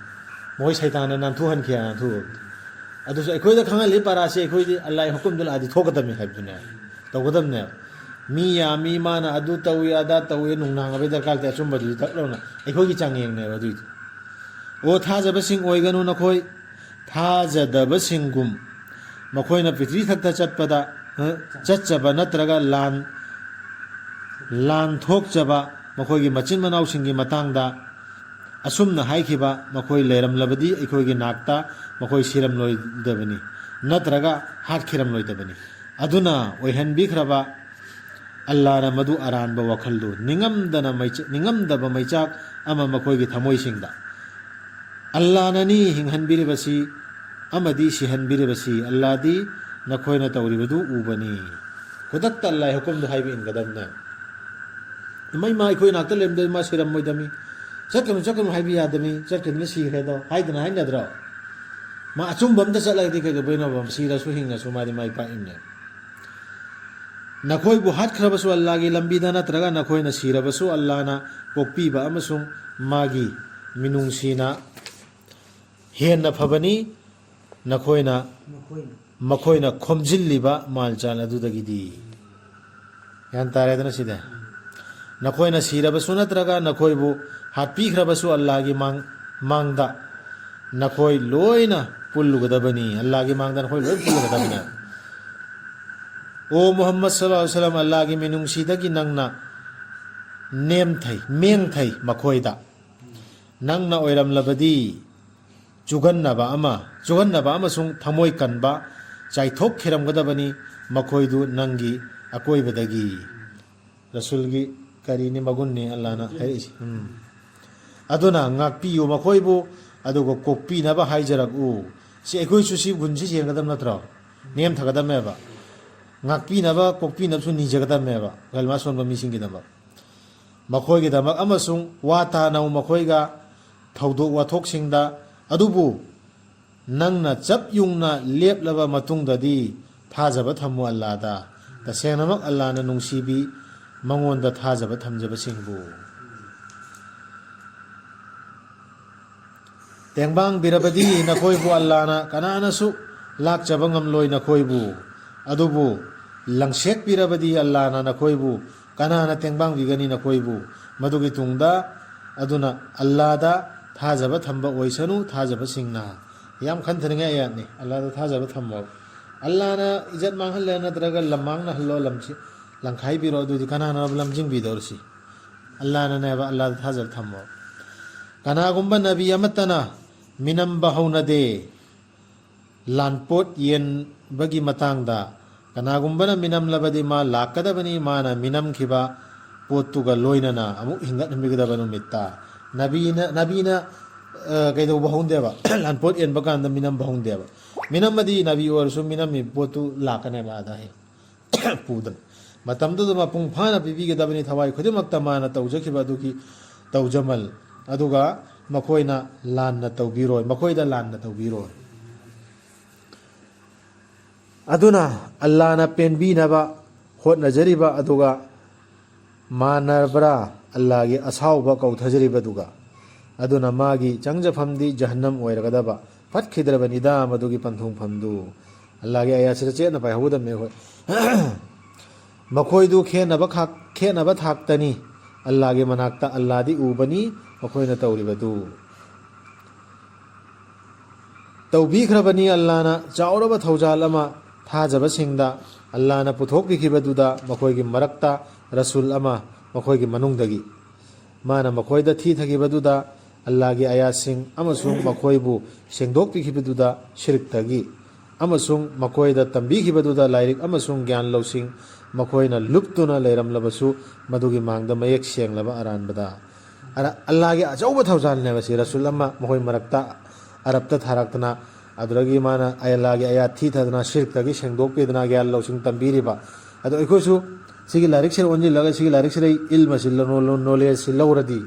ꯃꯣꯏ ꯁꯩꯇꯥꯟꯅ ꯅꯥꯟꯊꯨꯍꯟꯈꯤ ꯍꯥꯏꯅ ꯅꯥꯟꯊꯨꯍꯟꯈꯤ꯫ ꯑꯗꯨꯁꯨ ꯑꯩꯈꯣꯏꯗ ꯈꯪꯍꯜꯂꯤ ꯄꯥꯔꯥꯁꯤ ꯑꯩꯈꯣꯏꯗꯤ ꯑꯜꯂꯥꯍꯒꯤ ꯍꯨꯀꯨꯝꯗꯨ ꯂꯥꯛꯑꯗꯤ ꯊꯣꯛꯀꯗꯕꯅꯤ ꯍꯥꯏꯕꯗꯨꯅꯦ꯫ ꯇꯧꯒꯗꯕꯅꯦꯕ꯫ ꯃꯤ ꯌꯥꯝꯃꯤ, ꯃꯥꯅ ꯑꯗꯨ ꯇꯧꯏ, ꯑꯗꯥ ꯇꯧꯏ, ꯅꯨꯡꯅꯥꯡꯅꯕꯒꯤ ꯗꯔꯀꯥꯔ ꯂꯩꯇꯦ꯫ ꯑꯆꯨꯝꯕꯗꯨꯗꯤ ꯇꯛ ꯂꯥꯎꯅ ꯑꯩꯈꯣꯏꯒꯤ ꯆꯥꯡꯌꯦꯡꯅꯦꯕ ꯑꯗꯨꯏꯗꯤ꯫ "ꯑꯣ ꯊꯥꯖꯕꯁꯤꯡ ꯑꯣꯏꯒꯅꯨ ꯅꯈꯣꯏ ꯊꯥꯖꯗꯕꯁꯤꯡꯒꯨꯝ, ꯃꯈꯣꯏꯅ ꯄ꯭ꯔꯤꯊꯤꯕꯤ ꯊꯛꯇ ꯆꯠꯄꯗ, ꯑ, ꯆꯠꯆꯕ ꯅꯠꯇ꯭ꯔꯒ ꯂꯥꯟ, ꯂꯥꯟ ꯊꯣꯛꯆꯕ ꯃꯈꯣꯏꯒꯤ ꯃꯆꯤꯟ ꯃꯅꯥꯎꯁꯤꯡꯒꯤ ꯃꯇꯥꯡꯗ ꯑꯁꯨꯝꯅ ꯍꯥꯏꯈꯤꯕ ꯃꯈꯣꯏ ꯂꯩꯔꯝꯂꯕꯗꯤ ꯑꯩꯈꯣꯏꯒꯤ ꯅꯥꯛꯇ ꯃꯈꯣꯏ ꯁꯤꯔꯝꯂꯣꯏꯗꯕꯅꯤ, ꯅꯠꯇ꯭ꯔꯒ ꯍꯥꯠꯈꯤꯔꯝꯂꯣꯏꯗꯕꯅꯤ꯫ ꯑꯗꯨꯅ ꯑꯣꯏꯍꯟꯕꯤꯈ꯭ꯔꯕ ꯑꯜꯂꯥꯅ ꯃꯗꯨ ꯑꯔꯥꯟꯕ ꯋꯥꯈꯜꯗꯨ ꯅꯤꯡꯉꯝꯗꯅ ꯃꯩꯆ-, ꯅꯤꯡꯉꯝꯗꯕ ꯃꯩꯆꯥꯛ ꯑꯃ ꯃꯈꯣꯏꯒꯤ ꯊꯃꯣꯏꯁꯤꯡꯗ꯫ ꯑꯜꯂꯥꯅꯅꯤ ꯍꯤꯡꯍꯟꯕꯤꯔꯤꯕꯁꯤ ꯑꯃꯗꯤ ꯁꯤꯍꯟꯕꯤꯔꯤꯕꯁꯤ ꯑꯜꯂꯥꯗꯤ ꯅꯈꯣꯏꯅ ꯇꯧꯔꯤꯕꯗꯨ ꯎꯕꯅꯤ꯫ ꯈꯨꯗꯛꯇ ꯑꯜꯂꯥꯍ ꯍꯨꯀꯨꯝꯗꯨ ꯍꯥꯏꯕ ꯏꯟꯒꯗꯕꯅꯦ꯫ ꯏꯃꯥ, ꯏꯃꯥ, ꯑꯩꯈꯣꯏ ꯅꯥꯛꯇ ꯂꯩꯔꯝꯗꯣꯏ ꯃꯥ ꯁꯤꯔꯝꯃꯣꯏꯗꯃꯤ꯫ ꯆꯠꯀꯅꯨ, ꯆꯠꯀꯅꯨ ꯍꯥꯏꯕ ꯌꯥꯗꯃꯤ, ꯆꯠꯈꯤꯕꯅ ꯁꯤꯈ꯭ꯔꯦꯗꯣ ꯍꯥꯏꯗꯅ ꯍꯥꯏꯅꯗ꯭ꯔꯣ? ꯃꯥ ꯑꯆꯨꯝꯕ ꯑꯝꯇ ꯆꯠꯂꯒꯗꯤ ꯀꯩꯗꯧꯕꯩꯅꯣꯕ? ꯁꯤꯔꯁꯨ ꯍꯤꯡꯉꯁꯨ ꯃꯥꯗꯤ ꯃꯥꯏ ꯄꯥꯛꯏꯝꯅꯦ꯫ ꯅꯈꯣꯏꯕꯨ ꯍꯥꯠꯈ꯭ꯔꯕꯁꯨ ꯑꯜꯂꯥꯒꯤ ꯂꯝꯕꯤꯗ, ꯅꯠꯇ꯭ꯔꯒ ꯅꯈꯣꯏꯅ ꯁꯤꯔꯕꯁꯨ ꯑꯜꯂꯥꯅ ꯀꯣꯛꯄꯤꯕ ꯑꯃꯁꯨꯡ ꯃꯥꯒꯤ ꯃꯤꯅꯨꯡꯁꯤꯅ ꯍꯦꯟꯅ ꯐꯕꯅꯤ꯫ ꯅꯈꯣꯏꯅ, ꯃꯈꯣꯏꯅ꯫ ꯃꯈꯣꯏꯅ ꯈꯣꯝꯖꯤꯜꯂꯤꯕ ꯃꯥꯜ ꯆꯥꯜ ꯑꯗꯨꯗꯒꯤꯗꯤ꯫ ꯒ꯭ꯌꯥꯟ ꯇꯥꯔꯦꯗꯅ ꯁꯤꯗ? ꯅꯈꯣꯏꯅ ꯁꯤꯔꯕꯁꯨ ꯅꯠꯇ꯭ꯔꯒ ꯅꯈꯣꯏꯕꯨ ꯍꯥꯠꯄꯤꯈ꯭ꯔꯕꯁꯨ ꯑꯜꯂꯥꯒꯤ ꯃꯥꯡ-, ꯃꯥꯡꯗ ꯅꯈꯣꯏ ꯂꯣꯏꯅ ꯄꯨꯜꯂꯨꯒꯗꯕꯅꯤ꯫ ꯑꯜꯂꯥꯒꯤ ꯃꯥꯡꯗ ꯅꯈꯣꯏ ꯂꯣꯏ ꯄꯨꯜꯂꯨꯒꯗꯕꯅꯤ꯫ ꯑꯣ ꯃꯨꯍꯝꯃꯗ ꯁꯜꯂꯜꯂꯥꯍꯨ ꯑꯂꯥꯏꯍꯤ ꯋꯥꯁꯜꯂꯝ, ꯑꯜꯂꯥꯒꯤ ꯃꯤꯅꯨꯡꯁꯤꯗꯒꯤ ꯅꯪꯅ ꯅꯦꯝꯊꯩ, ꯃꯦꯡꯊꯩ ꯃꯈꯣꯏꯗ꯫ ꯅꯪꯅ ꯑꯣꯏꯔꯝꯂꯕꯗꯤ ꯆꯨꯒꯟꯅꯕ ꯑꯃ, ꯆꯨꯒꯟꯅꯕ ꯑꯃꯁꯨꯡ ꯊꯃꯣꯏ ꯀꯟꯕ ꯆꯥꯏꯊꯣꯛꯈꯤꯔꯝꯒꯗꯕꯅꯤ ꯃꯈꯣꯏꯗꯨ ꯅꯪꯒꯤ ꯑꯀꯣꯏꯕꯗꯒꯤ꯫ ꯔꯁꯨꯜꯒꯤ ꯀꯔꯤꯅꯤ, ꯃꯒꯨꯟꯅꯤ ꯑꯜꯂꯥꯅ ꯍꯥꯏꯔꯛꯏꯁꯦ꯫ ꯎꯝ꯫ ꯑꯗꯨꯅ ꯉꯥꯛꯄꯤꯌꯨ ꯃꯈꯣꯏꯕꯨ, ꯑꯗꯨꯒ ꯀꯣꯛꯄꯤꯅꯕ ꯍꯥꯏꯖꯔꯛꯎ꯫ ꯁꯤ ꯑꯩꯈꯣꯏꯁꯨ ꯁꯤ ꯒꯨꯟꯁꯤ ꯆꯦꯟꯒꯗꯕ ꯅꯠꯇ꯭ꯔꯣ? ꯅꯦꯝꯊꯒꯗꯕꯅꯦꯕ꯫ ꯉꯥꯛꯄꯤꯅꯕ, ꯀꯣꯛꯄꯤꯅꯕꯁꯨ ꯅꯤꯖꯒꯗꯕꯅꯦꯕ, ꯀꯜꯃꯥ ꯁꯣꯟꯕ ꯃꯤꯁꯤꯡꯒꯤꯗꯃꯛ꯫ ꯃꯈꯣꯏꯒꯤꯗꯃꯛ ꯑꯃꯁꯨꯡ ꯋꯥ ꯇꯥꯅꯧ ꯃꯈꯣꯏꯒ ꯊꯧꯗꯣꯛ ꯋꯥꯊꯣꯛꯁꯤꯡꯗ, ꯑꯗꯨꯕꯨ ꯅꯪꯅ ꯆꯞ ꯌꯨꯡꯅ ꯂꯦꯞꯂꯕ ꯃꯇꯨꯡꯗꯗꯤ ꯊꯥꯖꯕ ꯊꯝꯃꯨ ꯑꯜꯂꯥꯗ꯫ ꯇꯁꯦꯡꯅꯃꯛ ꯑꯜꯂꯥꯅ ꯅꯨꯡꯁꯤꯕꯤ ꯃꯉꯣꯟꯗ ꯊꯥꯖꯕ ꯊꯝꯖꯕꯁꯤꯡꯕꯨ꯫ ꯇꯦꯡꯕꯥꯡꯕꯤꯔꯕꯗꯤ ꯅꯈꯣꯏꯕꯨ ꯑꯜꯂꯥꯅ ꯀꯅꯥꯅꯁꯨ ꯂꯥꯛꯆꯕ ꯉꯝꯂꯣꯏ ꯅꯈꯣꯏꯕꯨ꯫ ꯑꯗꯨꯕꯨ ꯂꯪꯁꯦꯛꯄꯤꯔꯕꯗꯤ ꯑꯜꯂꯥꯅ ꯅꯈꯣꯏꯕꯨ ꯀꯅꯥꯅ ꯇꯦꯡꯕꯥꯡꯕꯤꯒꯅꯤ ꯅꯈꯣꯏꯕꯨ? ꯃꯗꯨꯒꯤ ꯇꯨꯡꯗ, ꯑꯗꯨꯅ ꯑꯜꯂꯥꯗ ꯊꯥꯖꯕ ꯊꯝꯕ ꯑꯣꯏꯁꯅꯨ, ꯊꯥꯖꯕꯁꯤꯡꯅ꯫ ꯌꯥꯝ ꯈꯟꯊꯅꯤꯡꯉꯥꯏ ꯑꯥꯌꯥꯠꯅꯤ, ꯑꯜꯂꯥꯗ ꯊꯥꯖꯕ ꯊꯝꯃꯣ꯫ ꯑꯜꯂꯥꯅ ꯏꯖꯠ ꯃꯥꯡꯍꯜꯂꯦ ꯅꯠꯇ꯭ꯔꯒ ꯂꯝ ꯃꯥꯡꯅꯍꯜꯂꯣ, ꯂꯝꯁꯤ ꯂꯪꯈꯥꯏꯕꯤꯔꯣ, ꯑꯗꯨꯗꯤ ꯀꯅꯥꯅꯣ ꯂꯝꯖꯤꯡꯕꯤꯗꯧꯔꯤꯁꯤ? ꯑꯜꯂꯥꯅꯅꯦꯕ, ꯑꯜꯂꯥꯗ ꯊꯥꯖꯕ ꯊꯝꯃꯣ꯫ ꯀꯅꯥꯒꯨꯝꯕ ꯅꯕꯤ ꯑꯃꯠꯇꯅ ꯃꯤꯅꯝꯕ ꯍꯧꯅꯗꯦ꯫ ꯂꯥꯟꯄꯣꯠ ꯌꯦꯟꯕꯒꯤ ꯃꯇꯥꯡꯗ ꯀꯅꯥꯒꯨꯝꯕꯅ ꯃꯤꯅꯝꯂꯕꯗꯤ ꯃꯥ ꯂꯥꯛꯀꯗꯕꯅꯤ, ꯃꯥꯅ ꯃꯤꯅꯝꯈꯤꯕ ꯄꯣꯠꯇꯨꯒ ꯂꯣꯏꯅꯅ ꯑꯃꯨꯛ ꯍꯤꯡꯒꯠꯍꯟꯕꯤꯒꯗꯕ ꯅꯨꯃꯤꯠꯇ꯫ ꯅꯕꯤꯅ, ꯅꯕꯤꯅ, ꯑ, ꯀꯩꯗꯧꯕ ꯍꯧꯅꯗꯦꯕ? ꯂꯥꯟꯄꯣꯠ ꯌꯦꯟꯕ ꯀꯥꯟꯗ ꯃꯤꯅꯝꯕ ꯍꯧꯅꯗꯦꯕ꯫ ꯃꯤꯅꯝꯃꯗꯤ ꯅꯕꯤ ꯑꯣꯏꯔꯁꯨ ꯃꯤꯅꯝꯃꯤꯕ ꯄꯣꯠꯇꯨ ꯂꯥꯛꯀꯅꯦꯕ ꯑꯥꯗ ꯍꯦꯛ ꯄꯨꯗꯅ꯫ ꯃꯇꯝꯗꯨꯗ ꯃꯄꯨꯡ ꯐꯥꯅ ꯄꯤꯕꯤꯒꯗꯕꯅꯤ ꯊꯋꯥꯏ ꯈꯨꯗꯤꯡꯃꯛꯇ ꯃꯥꯅ ꯇꯧꯖꯈꯤꯕ ꯑꯗꯨꯒꯤ ꯇꯧꯖꯃꯜ꯫ ꯑꯗꯨꯒ ꯃꯈꯣꯏꯅ ꯂꯥꯟꯅ ꯇꯧꯕꯤꯔꯣꯏ, ꯃꯈꯣꯏꯗ ꯂꯥꯟꯅ ꯇꯧꯕꯤꯔꯣꯏ꯫ ꯑꯗꯨꯅ ꯑꯜꯂꯥꯅ ꯄꯦꯟꯕꯤꯅꯕ ꯍꯣꯠꯅꯖꯔꯤꯕ ꯑꯗꯨꯒ ꯃꯥꯟꯅꯕ꯭ꯔꯥ ꯑꯜꯂꯥꯒꯤ ꯑꯁꯥꯎꯕ ꯀꯧꯊꯖꯔꯤꯕꯗꯨꯒ? ꯑꯗꯨꯅ ꯃꯥꯒꯤ ꯆꯪꯖꯐꯝꯗꯤ ꯖꯍꯟꯅꯝ ꯑꯣꯏꯔꯒꯗꯕ꯫ ꯐꯠꯈꯤꯗ꯭ꯔꯕꯅꯤꯗ ꯃꯗꯨꯒꯤ ꯄꯟꯊꯨꯡꯐꯝꯗꯨ꯫ ꯑꯜꯂꯥꯒꯤ ꯑꯌꯥꯠꯁꯤꯗ ꯆꯦꯠꯅ ꯄꯥꯏꯍꯧꯒꯗꯕꯅꯤ ꯑꯩꯈꯣꯏ꯫ ꯃꯈꯣꯏꯗꯨ ꯈꯦꯠꯅꯕ ꯈꯥꯛ-, ꯈꯦꯠꯅꯕ ꯊꯥꯛꯇꯅꯤ꯫ ꯑꯜꯂꯥꯒꯤ ꯃꯅꯥꯛꯇ ꯑꯜꯂꯥꯗꯤ ꯎꯕꯅꯤ ꯃꯈꯣꯏꯅ ꯇꯧꯔꯤꯕꯗꯨ꯫ ꯇꯧꯕꯤꯈ꯭ꯔꯕꯅꯤ ꯑꯜꯂꯥꯅ ꯆꯥꯎꯔꯕ ꯊꯧꯖꯥꯜ ꯑꯃ ꯊꯥꯖꯕꯁꯤꯡꯗ꯫ ꯑꯜꯂꯥꯅ ꯄꯨꯊꯣꯛꯄꯤꯈꯤꯕꯗꯨꯗ ꯃꯈꯣꯏꯒꯤ ꯃꯔꯛꯇ ꯔꯁꯨꯜ ꯑꯃ ꯃꯈꯣꯏꯒꯤ ꯃꯅꯨꯡꯗꯒꯤ꯫ ꯃꯥꯅ ꯃꯈꯣꯏꯗ ꯊꯤꯊꯈꯤꯕꯗꯨꯗ ꯑꯜꯂꯥꯒꯤ ꯑꯌꯥꯠꯁꯤꯡ ꯑꯃꯁꯨꯡ ꯃꯈꯣꯏꯕꯨ ꯁꯦꯡꯗꯣꯛꯄꯤꯈꯤꯕꯗꯨꯗ ꯁꯤꯔꯛꯇꯒꯤ ꯑꯃꯁꯨꯡ ꯃꯈꯣꯏꯗ ꯇꯝꯕꯤꯈꯤꯕꯗꯨꯗ ꯂꯥꯏꯔꯤꯛ ꯑꯃꯁꯨꯡ ꯒ꯭ꯌꯥꯟ ꯂꯧꯁꯤꯡ ꯃꯈꯣꯏꯅ ꯂꯨꯞꯇꯨꯅ ꯂꯩꯔꯝꯂꯕꯁꯨ ꯃꯗꯨꯒꯤ ꯃꯥꯡꯗ ꯃꯌꯦꯛ ꯁꯦꯡꯂꯕ ꯑꯔꯥꯟꯕꯗ꯫ ꯑꯔ-, ꯑꯜꯂꯥꯒꯤ ꯑꯆꯧꯕ ꯊꯧꯖꯥꯜꯅꯦꯕ ꯁꯤ, ꯔꯁꯨꯜ ꯑꯃ ꯃꯈꯣꯏ ꯃꯔꯛꯇ ꯑꯔꯕꯇ ꯊꯥꯔꯛꯇꯅ, ꯑꯗꯨꯗꯒꯤ ꯃꯥꯅ ꯑꯜꯂꯥꯒꯤ ꯑꯌꯥꯠ ꯊꯤꯊꯗꯅ, ꯁꯤꯔꯛꯇꯒꯤ ꯁꯦꯡꯗꯣꯛꯄꯤꯗꯅ, ꯒ꯭ꯌꯥꯟ ꯂꯧꯁꯤꯡ ꯇꯝꯕꯤꯔꯤꯕ꯫ ꯑꯗꯣ ꯑꯩꯈꯣꯏꯁꯨ ꯁꯤꯒꯤ ꯂꯥꯏꯔꯤꯛꯁꯤꯗ ꯑꯣꯟꯁꯤꯜꯂꯒ ꯁꯤꯒꯤ ꯂꯥꯏꯔꯤꯛꯁꯤꯗ ꯏꯜꯃꯁꯤ ꯂ-, ꯅꯣ-, ꯅꯣꯂꯦꯖꯁꯤ ꯂꯧꯔꯗꯤ,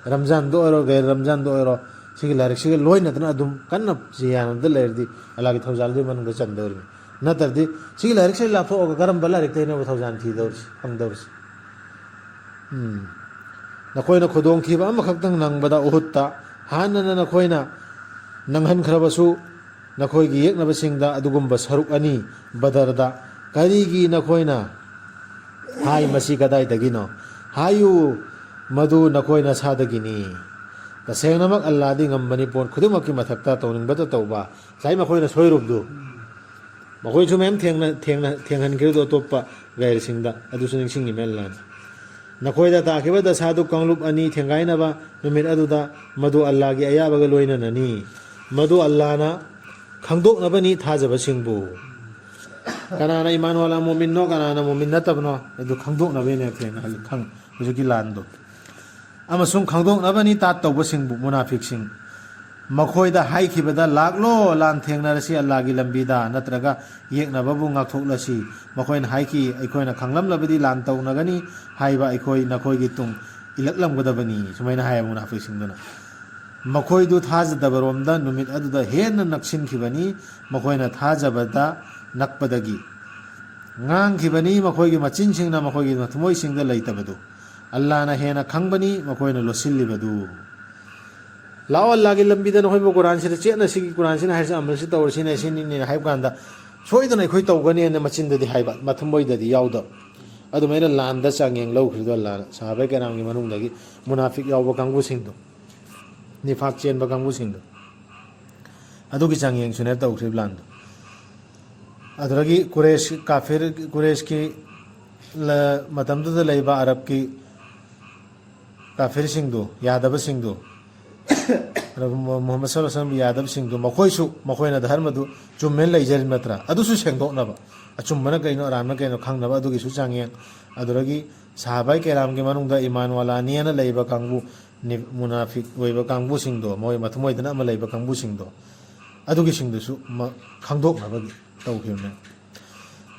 ꯔꯝꯖꯥꯟꯗ ꯑꯣꯏꯔꯣ, ꯒꯩꯔ ꯔꯝꯖꯥꯟꯗ ꯑꯣꯏꯔꯣ, ꯁꯤꯒꯤ ꯂꯥꯏꯔꯤꯛꯁꯤꯒ ꯂꯣꯏꯅꯗꯅ ꯑꯗꯨꯝ ꯀꯟꯅ ꯁꯤ ꯌꯥꯅꯕꯗ ꯂꯩꯔꯗꯤ ꯑꯜꯂꯥꯒꯤ ꯊꯧꯖꯥꯜꯗꯨꯒꯤ ꯃꯅꯨꯡꯗ ꯆꯟꯗꯧꯔꯤꯅꯤ꯫ ꯅꯠꯇ꯭ꯔꯗꯤ ꯁꯤꯒꯤ ꯂꯥꯏꯔꯤꯛꯁꯤꯗ ꯂꯥꯞꯊꯣꯛꯑꯒ ꯀꯔꯝꯕ ꯂꯥꯏꯔꯤꯛꯇꯩꯅꯣꯕ ꯊꯧꯖꯥꯜ ꯊꯤꯗꯧꯔꯤꯁꯤ, ꯐꯪꯗꯧꯔꯤꯁꯤ? ꯎꯝ꯫ ꯅꯈꯣꯏꯅ ꯈꯨꯗꯣꯡꯊꯤꯕ ꯑꯃꯈꯛꯇꯪ ꯅꯪꯕꯗ ꯎꯍꯨꯠꯇ ꯍꯥꯟꯅꯅ ꯅꯈꯣꯏꯅ ꯅꯪꯍꯟꯈ꯭ꯔꯕꯁꯨ, ꯅꯈꯣꯏꯒꯤ ꯌꯦꯛꯅꯕꯁꯤꯡꯗ ꯑꯗꯨꯒꯨꯝꯕ ꯁꯔꯨꯛ ꯑꯅꯤ ꯕꯗꯔꯗ ꯀꯔꯤꯒꯤ ꯅꯈꯣꯏꯅ ꯍꯥꯏ, "ꯃꯁꯤ ꯀꯗꯥꯏꯗꯒꯤꯅꯣ?" ꯍꯥꯏꯌꯨ, "ꯃꯗꯨ ꯅꯈꯣꯏ ꯅꯁꯥꯗꯒꯤꯅꯤ"? ꯇꯁꯦꯡꯅꯃꯛ ꯑꯜꯂꯥꯗꯤ ꯉꯝꯕꯅꯤ, ꯄꯣꯠ ꯈꯨꯗꯤꯡꯃꯛꯀꯤ ꯃꯊꯛꯇ ꯇꯧꯅꯤꯡꯕꯇ ꯇꯧꯕ꯫ ꯉꯁꯥꯏ ꯃꯈꯣꯏꯅ ꯁꯣꯏꯔꯨꯕꯗꯨ, ꯃꯈꯣꯏꯁꯨ ꯃꯌꯥꯝ ꯊꯦꯡꯅ-, ꯊꯦꯡꯅ-, ꯊꯦꯡꯍꯟꯈꯤꯕꯗꯣ ꯑꯇꯣꯞꯄ ꯒꯩꯔꯁꯤꯡꯗ, ꯑꯗꯨꯁꯨ ꯅꯤꯡꯁꯤꯡꯉꯤ ꯃꯦꯜꯂꯥꯅ꯫ ꯅꯈꯣꯏꯗ ꯇꯥꯈꯤꯕ ꯗꯁꯥꯗꯨ ꯀꯥꯡꯂꯨꯞ ꯑꯅꯤ ꯊꯦꯡꯒꯥꯏꯅꯕ ꯅꯨꯃꯤꯠ ꯑꯗꯨꯗ ꯃꯗꯨ ꯑꯜꯂꯥꯒꯤ ꯑꯌꯥꯕꯒ ꯂꯣꯏꯅꯅꯅꯤ꯫ ꯃꯗꯨ ꯑꯜꯂꯥꯅ ꯈꯪꯗꯣꯛꯅꯕꯅꯤ ꯊꯥꯖꯕꯁꯤꯡꯕꯨ꯫ ꯀꯅꯥꯅ ꯏꯃꯥꯟ ꯋꯥꯂꯥ ꯃꯣꯃꯤꯟꯅꯣ, ꯀꯅꯥꯅ ꯃꯣꯃꯤꯟ ꯅꯠꯇꯕꯅꯣ, ꯑꯗꯨ ꯈꯪꯗꯣꯛꯅꯕꯅꯦ ꯊꯦꯡꯅ ꯈꯪ-, ꯍꯧꯖꯤꯛꯀꯤ ꯂꯥꯟꯗꯣ꯫ ꯑꯃꯁꯨꯡ ꯈꯪꯗꯣꯛꯅꯕꯅꯤ ꯇꯥꯠ ꯇꯧꯕꯁꯤꯡꯕꯨ, ꯃꯨꯅꯥꯐꯤꯛꯁꯤꯡ꯫ ꯃꯈꯣꯏꯗ ꯍꯥꯏꯈꯤꯕꯗ, "ꯂꯥꯛꯂꯣ, ꯂꯥꯟ ꯊꯦꯡꯅꯔꯁꯤ ꯑꯜꯂꯥꯒꯤ ꯂꯝꯕꯤꯗ, ꯅꯠꯇ꯭ꯔꯒ ꯌꯦꯛꯅꯕꯕꯨ ꯉꯥꯛꯊꯣꯛꯂꯁꯤ"꯫ ꯃꯈꯣꯏꯅ ꯍꯥꯏꯈꯤ, "ꯑꯩꯈꯣꯏꯅ ꯈꯪꯂꯝꯂꯕꯗꯤ ꯂꯥꯟ ꯇꯧꯅꯒꯅꯤ ꯍꯥꯏꯕ ꯑꯩꯈꯣꯏ ꯅꯈꯣꯏꯒꯤ ꯇꯨꯡ ꯏꯜꯂꯛꯂꯝꯒꯗꯕꯅꯤ"꯫ ꯁꯨꯃꯥꯏꯅ ꯍꯥꯏꯌꯦ ꯃꯨꯅꯥꯐꯤꯛꯁꯤꯡꯗꯨꯅ꯫ ꯃꯈꯣꯏꯗꯨ ꯊꯥꯖꯗꯕꯔꯣꯝꯗ ꯅꯨꯃꯤꯠ ꯑꯗꯨꯗ ꯍꯦꯟꯅ ꯅꯛꯁꯤꯟꯈꯤꯕꯅꯤ, ꯃꯈꯣꯏꯅ ꯊꯥꯖꯕꯗ ꯅꯛꯄꯗꯒꯤ꯫ ꯉꯥꯡꯈꯤꯕꯅꯤ ꯃꯈꯣꯏꯒꯤ ꯃꯆꯤꯟꯁꯤꯡꯅ ꯃꯈꯣꯏꯒꯤ ꯊꯃꯣꯏꯁꯤꯡꯗ ꯂꯩꯇꯕꯗꯨ꯫ ꯑꯜꯂꯥꯅ ꯍꯦꯟꯅ ꯈꯪꯕꯅꯤ ꯃꯈꯣꯏꯅ ꯂꯣꯠꯁꯤꯜꯂꯤꯕꯗꯨ꯫ "ꯂꯥꯛꯑꯣ, ꯑꯜꯂꯥꯒꯤ ꯂꯝꯕꯤꯗ ꯅꯈꯣꯏꯕꯨ ꯀꯨꯔꯥꯟꯁꯤꯗ ꯆꯦꯠꯅ ꯁꯤꯒꯤ ꯀꯨꯔꯥꯟꯁꯤꯅ ꯍꯥꯏꯔꯤꯁꯦ ꯑꯃꯜꯁꯤ ꯇꯧꯔꯁꯤꯅꯦ, ꯁꯤꯅꯤꯅꯦ" ꯍꯥꯏꯕ ꯀꯥꯟꯗ, ꯁꯣꯏꯗꯅ ꯑꯩꯈꯣꯏ ꯇꯧꯒꯅꯤ ꯍꯥꯏꯅ ꯃꯆꯤꯟꯗꯗꯤ ꯍꯥꯏꯕ, ꯃꯊꯃꯣꯏꯗꯗꯤ ꯌꯥꯎꯗꯕ꯫ ꯑꯗꯨꯃꯥꯏꯅ ꯂꯥꯟꯗ ꯆꯥꯡꯌꯦꯡ ꯂꯧꯈ꯭ꯔꯤꯗꯣ ꯑꯜꯂꯥꯅ, ꯁꯍꯥꯕꯥꯏ ꯀꯔꯥꯝꯒꯤ ꯃꯅꯨꯡꯗꯒꯤ ꯃꯨꯅꯥꯐꯤꯛ ꯌꯥꯎꯕ ꯀꯥꯡꯕꯨꯁꯤꯡꯗꯣ, ꯅꯤꯐꯥꯛ ꯆꯦꯟꯕ ꯀꯥꯡꯕꯨꯁꯤꯡꯗꯣ, ꯑꯗꯨꯒꯤ ꯆꯥꯡꯌꯦꯡꯁꯨꯅꯦ ꯇꯧꯈ꯭ꯔꯤꯕ ꯂꯥꯟꯗꯣ꯫ ꯑꯗꯨꯗꯒꯤ ꯀꯨꯔꯦꯁ, ꯀꯥꯐꯤꯔ, ꯀꯨꯔꯦꯁꯀꯤ ꯂ-, ꯃꯇꯝꯗꯨꯗ ꯂꯩꯕ ꯑꯔꯕꯀꯤ ꯀꯥꯐꯤꯔꯁꯤꯡꯗꯨ, ꯌꯥꯗꯕꯁꯤꯡꯗꯨ, ꯃꯨꯍꯝꯃꯗ ꯁꯜꯂꯜꯂꯥꯍꯨ ꯑꯂꯥꯏꯍꯤ ꯋꯥꯁꯜꯂꯝꯒꯤ ꯌꯥꯗꯕꯁꯤꯡꯗꯨ, ꯃꯈꯣꯏꯁꯨ ꯃꯈꯣꯏꯅ ꯙꯔꯃꯗꯨ ꯆꯨꯝꯃꯦꯅ ꯂꯩꯖꯔꯤ ꯅꯠꯇ꯭ꯔꯥ? ꯑꯗꯨꯁꯨ ꯁꯦꯡꯗꯣꯛꯅꯕ, ꯑꯆꯨꯝꯕꯅ ꯀꯩꯅꯣ, ꯑꯔꯥꯟꯕꯅ ꯀꯩꯅꯣ ꯈꯪꯅꯕ, ꯑꯗꯨꯒꯤꯁꯨ ꯆꯥꯡꯌꯦꯡ꯫ ꯑꯗꯨꯗꯒꯤ ꯁꯍꯥꯕꯥꯏ ꯀꯦꯔꯥꯝꯒꯤ ꯃꯅꯨꯡꯗ ꯏꯃꯥꯟ ꯋꯥꯂꯥꯅꯤꯅ ꯂꯩꯕ ꯀꯥꯡꯕꯨ, ꯅꯤ-, ꯃꯨꯅꯥꯐꯤꯛ ꯑꯣꯏꯕ ꯀꯥꯡꯕꯨꯁꯤꯡꯗꯣ, ꯃꯣꯏ ꯃꯊꯃꯣꯏꯗꯅ ꯑꯃ ꯂꯩꯕ ꯀꯥꯡꯕꯨꯁꯤꯡꯗꯣ, ꯑꯗꯨꯒꯤꯁꯤꯡꯗꯨꯁꯨ ꯃ-, ꯈꯪꯗꯣꯛꯅꯕꯒꯤ ꯇꯧꯈꯤꯕꯅꯦ꯫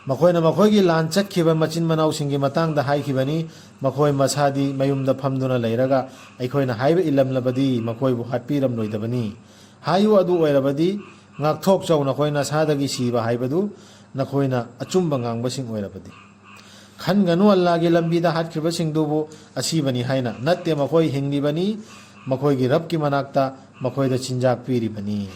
ꯃꯈꯣꯏꯅ ꯃꯈꯣꯏꯒꯤ ꯂꯥꯟ ꯆꯠꯈꯤꯕ ꯃꯆꯤꯟ ꯃꯅꯥꯎꯁꯤꯡꯒꯤ ꯃꯇꯥꯡꯗ ꯍꯥꯏꯈꯤꯕꯅꯤ, "ꯃꯈꯣꯏ ꯃꯁꯥꯗꯤ ꯃꯌꯨꯝꯗ ꯐꯝꯗꯨꯅ ꯂꯩꯔꯒ ꯑꯩꯈꯣꯏꯅ ꯍꯥꯏꯕ ꯏꯜꯂꯝꯂꯕꯗꯤ ꯃꯈꯣꯏꯕꯨ ꯍꯥꯠꯄꯤꯔꯝꯂꯣꯏꯗꯕꯅꯤ"꯫ ꯍꯥꯏꯌꯨ, ꯑꯗꯨ ꯑꯣꯏꯔꯕꯗꯤ, "ꯉꯥꯛꯊꯣꯛꯆꯧ ꯅꯈꯣꯏ ꯅꯁꯥꯗꯒꯤ ꯁꯤꯕ ꯍꯥꯏꯕꯗꯨ, ꯅꯈꯣꯏꯅ ꯑꯆꯨꯝꯕ ꯉꯥꯡꯕꯁꯤꯡ ꯑꯣꯏꯔꯕꯗꯤ"꯫ ꯈꯟꯒꯅꯨ, ꯑꯜꯂꯥꯒꯤ ꯂꯝꯕꯤꯗ ꯍꯥꯠꯈ꯭ꯔꯤꯕꯁꯤꯡꯗꯨꯕꯨ ꯑꯁꯤꯕꯅꯤ ꯍꯥꯏꯅ꯫ ꯅꯠꯇꯦ, ꯃꯈꯣꯏ ꯍꯤꯡꯂꯤꯕꯅꯤ, ꯃꯈꯣꯏꯒꯤ ꯔꯕꯀꯤ ꯃꯅꯥꯛꯇ ꯃꯈꯣꯏꯗ ꯆꯤꯟꯖꯥꯛ ꯄꯤꯔꯤꯕꯅꯤ꯫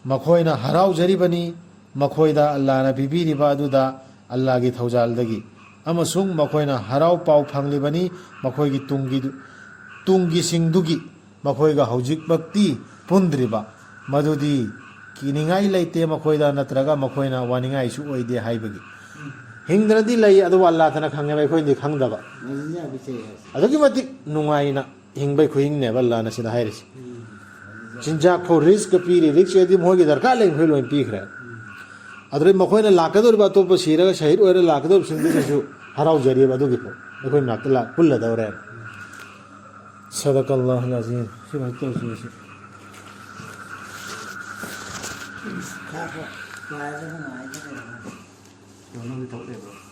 ꯃꯈꯣꯏꯅ ꯍꯔꯥꯎꯖꯔꯤꯕꯅꯤ, ꯃꯈꯣꯏꯗ ꯑꯜꯂꯥꯅ ꯄꯤꯕꯤꯔꯤꯕ ꯑꯗꯨꯗ ꯑꯜꯂꯥꯒꯤ ꯊꯧꯖꯥꯜꯗꯒꯤ, ꯑꯃꯁꯨꯡ ꯃꯈꯣꯏꯅ ꯍꯔꯥꯎ ꯄꯥꯎ ꯐꯪꯂꯤꯕꯅꯤ, ꯃꯈꯣꯏꯒꯤ ꯇꯨꯡꯒꯤ, ꯇꯨꯡꯒꯤꯁꯤꯡꯗꯨꯒꯤ ꯃꯈꯣꯏꯒ ꯍꯧꯖꯤꯛꯃꯛꯇꯤ ꯄꯨꯟꯗ꯭ꯔꯤꯕ, ꯃꯗꯨꯗꯤ ꯀꯤꯅꯤꯡꯉꯥꯏ ꯂꯩꯇꯦ ꯃꯈꯣꯏꯗ, ꯅꯠꯇ꯭ꯔꯒ ꯃꯈꯣꯏꯅ ꯋꯥꯅꯤꯡꯉꯥꯏꯁꯨ ꯑꯣꯏꯗꯦ ꯍꯥꯏꯕꯒꯤ꯫ ꯍꯤꯡꯗꯅꯗꯤ ꯂꯩ, ꯑꯗꯨꯕꯨ ꯑꯜꯂꯥꯗꯅ ꯈꯪꯉꯦꯕ, ꯑꯩꯈꯣꯏꯅꯗꯤ ꯈꯪꯗꯕ꯫ ꯑꯗꯨꯛꯀꯤ ꯃꯇꯤꯛ ꯅꯨꯡꯉꯥꯏꯅ ꯍꯤꯡꯕꯩ ꯈꯨꯍꯤꯡꯅꯦꯕ ꯑꯜꯂꯥꯅ ꯁꯤꯗ ꯍꯥꯏꯔꯤꯁꯦ꯫ ꯆꯤꯟꯖꯥꯛ ꯐꯥꯎ ꯔꯤꯁꯛ ꯄꯤꯔꯤ, ꯔꯤꯁꯛ ꯍꯥꯏꯗꯤ ꯃꯈꯣꯏꯒꯤ ꯗꯔꯀꯥꯔ ꯂꯩꯕ ꯃꯈꯩ ꯂꯣꯏꯅ ꯄꯤꯈ꯭ꯔꯦ꯫ ꯑꯗꯨꯗꯩ ꯃꯈꯣꯏꯅ ꯂꯥꯛꯀꯗꯧꯔꯤꯕ ꯑꯇꯣꯞꯄ ꯁꯤꯔꯒ ꯁꯍꯤꯗ ꯑꯣꯏꯔ ꯂꯥꯛꯀꯗꯧꯔꯤꯕꯁꯤꯡꯗꯨꯅꯁꯨ ꯍꯔꯥꯎꯖꯔꯤꯕ ꯑꯗꯨꯒꯤ ꯄꯣꯠ꯫ ꯑꯩꯈꯣꯏ ꯃꯅꯥꯛꯇ ꯂꯥꯛ-, ꯄꯨꯜꯂꯗꯧꯔꯦ꯫ ꯁꯗꯀꯜꯂꯥꯍꯨꯜ ꯑꯖꯤꯝ꯫ ꯁꯤ ꯃꯊꯛ ꯇꯧꯁꯤ, ꯁꯤ꯫ ꯅꯪꯗꯤ ꯊꯕꯛ ꯂꯩꯕ꯭ꯔꯣ?